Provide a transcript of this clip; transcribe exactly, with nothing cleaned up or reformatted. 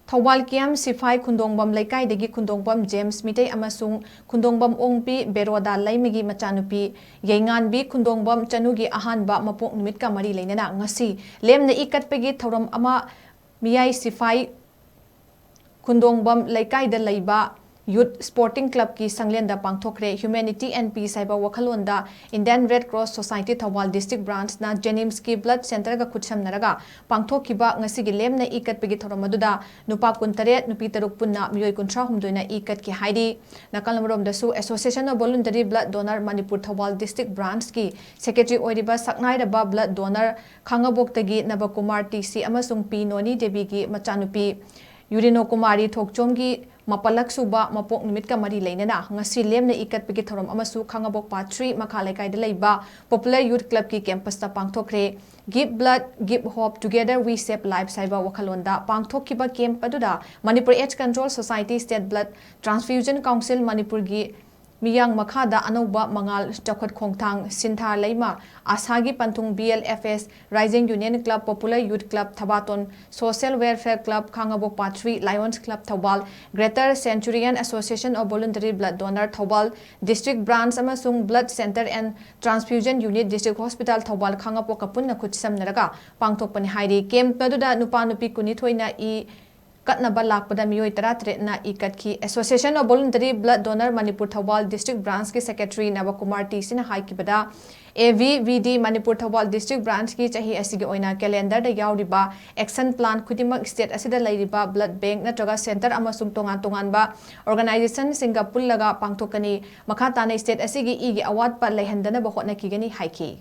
ꯊꯧꯕꯥꯜ ꯀꯦ M ꯁꯤꯐꯥꯏ ꯈꯨꯟꯗꯣꯡꯕꯝ ꯂꯩꯀꯥꯏꯗꯒꯤ ꯈꯨꯟꯗꯣꯡꯕꯝ James Meitei ꯑꯃꯁꯨꯡ ꯈꯨꯟꯗꯣꯡꯕꯝ ꯑꯣꯡꯄꯤ ꯕꯦꯔꯣꯗꯥ ꯂꯩꯃꯒꯤ ꯃꯆꯥꯅꯨꯄꯤ ꯌꯩꯉꯥꯟꯕꯤ ꯈꯨꯟꯗꯣꯡꯕꯝ ꯆꯅꯨꯒꯤ ꯑꯍꯥꯟꯕ ꯃꯄꯣꯛ ꯅꯨꯃꯤꯠꯀ ꯃꯔꯤ ꯂꯩꯅꯅ ꯉꯁꯤ ꯂꯦꯝꯅ ꯏ ꯀꯠꯄꯒꯤ ꯊꯧꯔꯝ ꯑꯃ ꯃꯤꯌꯥꯏ ꯁꯤꯐꯥꯏ ꯈꯨꯟꯗꯣꯡꯕꯝ ꯂꯩꯀꯥꯏꯗ ꯂꯩꯕ ꯌꯨꯠ ꯁ꯭ꯄꯣꯔꯇꯤꯡ ꯀ꯭ꯂꯕꯀꯤ ꯁꯪꯂꯦꯟꯗ ꯄꯥꯡꯊꯣꯛꯈ꯭ꯔꯦ꯫ Humanity and Peace ꯍꯥꯏꯕ ꯋꯥꯈꯜꯂꯣꯟꯗ Indian Red Cross Society Thoubal district ꯕ꯭ꯔꯥꯟꯁꯅ ꯖꯦꯅꯤꯝꯁꯀꯤ ꯕ꯭ꯂꯗ ꯁꯦꯟꯇꯔꯒ ꯈꯨꯠꯁꯝꯅꯔꯒ ꯄꯥꯡꯊꯣꯛꯈꯤꯕ ꯉꯁꯤꯒꯤ ꯂꯦꯝꯅ ꯏ ꯀꯠꯄꯒꯤ ꯊꯧꯔꯝ ꯑꯗꯨꯗ ꯅꯨꯄꯥ ꯀꯨꯟꯇꯔꯦꯠ, ꯅꯨꯄꯤ ꯇꯔꯨꯛ ꯄꯨꯟꯅ ꯃꯤꯑꯣꯏ ꯀꯨꯟꯊ꯭ꯔꯥ ꯍꯨꯝꯗꯣꯏꯅ ꯏ ꯀꯠꯈꯤ ꯍꯥꯏꯔꯤ꯫ ꯅꯥꯀꯜ ꯑꯃꯔꯣꯝꯗꯁꯨ Association of Voluntary Blood Donor Manipur Thoubal district ꯕ꯭ꯔꯥꯟꯁꯀꯤ ꯁꯦꯀ꯭ꯔꯦꯇꯔꯤ ꯑꯣꯏꯔꯤꯕ ꯁꯛꯅꯥꯏꯔꯕ ꯕ꯭ꯂꯗ ꯗꯣꯅꯔ ꯈꯥꯡꯉꯕꯣꯛꯇꯒꯤ ꯅꯕꯀꯨꯃꯥꯔ ꯇꯤ ꯁꯤ ꯑꯃꯁꯨꯡ ꯄꯤ ꯅꯣꯅꯤ ꯗꯦꯕꯤꯒꯤ ꯃꯆꯥꯅꯨꯄꯤ ꯌꯨꯔꯤꯅꯣ ꯀꯨꯃꯥꯔꯤ ꯊꯣꯛꯆꯣꯝꯒꯤ ꯃꯥꯄꯜꯂꯛ ꯁꯨꯕ ꯃꯄꯣꯛ ꯅꯨꯃꯤꯠꯀ ꯃꯔꯤ ꯂꯩꯅꯅ ꯉꯁꯤ ꯂꯦꯝꯅ ꯏ ꯀꯠꯄꯒꯤ ꯊꯧꯔꯝ ꯑꯃꯁꯨ ꯈꯥꯡꯉꯕꯣꯛ ꯄꯥꯠ ꯊ꯭ꯔꯤ ꯃꯈꯥ ꯂꯩꯀꯥꯏꯗ ꯂꯩꯕ Popular Youth Clubꯀꯤ ꯀꯦꯝꯄꯁꯇ ꯄꯥꯡꯊꯣꯛꯈ꯭ꯔꯦ꯫ Give Blood, Give Hope, Together We Save Lives ꯍꯥꯏꯕ ꯋꯥꯈꯜꯂꯣꯟꯗ ꯄꯥꯡꯊꯣꯛꯈꯤꯕ ꯀꯦꯝꯞ ꯑꯗꯨꯗ Manipur AIDS Control Society, State Blood Transfusion Council ꯃꯅꯤꯄꯨꯔꯒꯤ ꯃꯤꯌꯥꯡ ꯃꯈꯥꯗ ꯑꯅꯧꯕ ꯃꯉꯥꯜ ꯆꯥꯎꯈꯠ ꯈꯣꯡꯊꯥꯡ ꯁꯤꯟꯊꯥ ꯂꯩꯃ ꯑꯁꯥꯒꯤ ꯄꯟꯊꯨꯡ B L F S, Rising Union Club, Popular Youth Club, ꯊꯕꯥꯇꯣꯟ Social Welfare Club, ꯈꯥꯡꯉꯕꯣꯛ ꯄꯥꯠ three, Lions Club Thoubal, Greater Centurion Association of Voluntary Blood Donor Thoubal District Branch ꯑꯃꯁꯨꯡ Blood Center and Transfusion Unit District Hospital Thoubal ꯈꯥꯡꯉꯕꯣꯛꯀ ꯄꯨꯟꯅ ꯈꯨꯠꯁꯝꯅꯔꯒ ꯄꯥꯡꯊꯣꯛꯄꯅꯤ ꯍꯥꯏꯔꯤ꯫ Camp ꯑꯗꯨꯗ ꯅꯨꯄꯥ ꯅꯨꯄꯤ ꯀꯨꯟꯅꯤꯊꯣꯏꯅ ꯏ ꯀꯠꯅꯕ ꯂꯥꯛꯄꯗ ꯃꯤꯑꯣꯏ ꯇꯔꯥꯇꯔꯦꯠꯅ ꯏ ꯀꯠꯈꯤ꯫ Association of Voluntary Blood Donor Manipur Thoubal district ꯕ꯭ꯔꯥꯟꯁꯀꯤ ꯁꯦꯀ꯭ꯔꯦꯇꯔꯤ ꯅꯕꯀꯨꯃꯥꯔ ꯇꯤ ꯁꯤꯅ ꯍꯥꯏꯈꯤꯕꯗ, A V V D Manipur Thoubal district ꯕ꯭ꯔꯥꯟꯁꯀꯤ ꯆꯍꯤ ꯑꯁꯤꯒꯤ ꯑꯣꯏꯅ ꯀꯦꯂꯦꯟꯗꯔꯗ ꯌꯥꯎꯔꯤꯕ ꯑꯦꯛꯁꯟ ꯄ꯭ꯂꯥꯟ ꯈꯨꯗꯤꯡꯃꯛ ꯁ꯭ꯇꯦꯠ ꯑꯁꯤꯗ ꯂꯩꯔꯤꯕ ꯕ꯭ꯂꯗ ꯕꯦꯡꯛ ꯅꯠꯇ꯭ꯔꯒ ꯁꯦꯟꯇꯔ ꯑꯃꯁꯨꯡ ꯇꯣꯉꯥꯟ ꯇꯣꯉꯥꯟꯕ ꯑꯣꯔꯒꯅꯥꯏꯖꯦꯁꯟꯁꯤꯡꯒ ꯄꯨꯜꯂꯒ ꯄꯥꯡꯊꯣꯛꯀꯅꯤ꯫ ꯃꯈꯥ ꯇꯥꯅ ꯁ꯭ꯇꯦꯠ ꯑꯁꯤꯒꯤ ꯏꯒꯤ ꯑꯋꯥꯠꯄ ꯂꯩꯍꯟꯗꯅꯕ ꯍꯣꯠꯅꯈꯤꯒꯅꯤ ꯍꯥꯏꯈꯤ꯫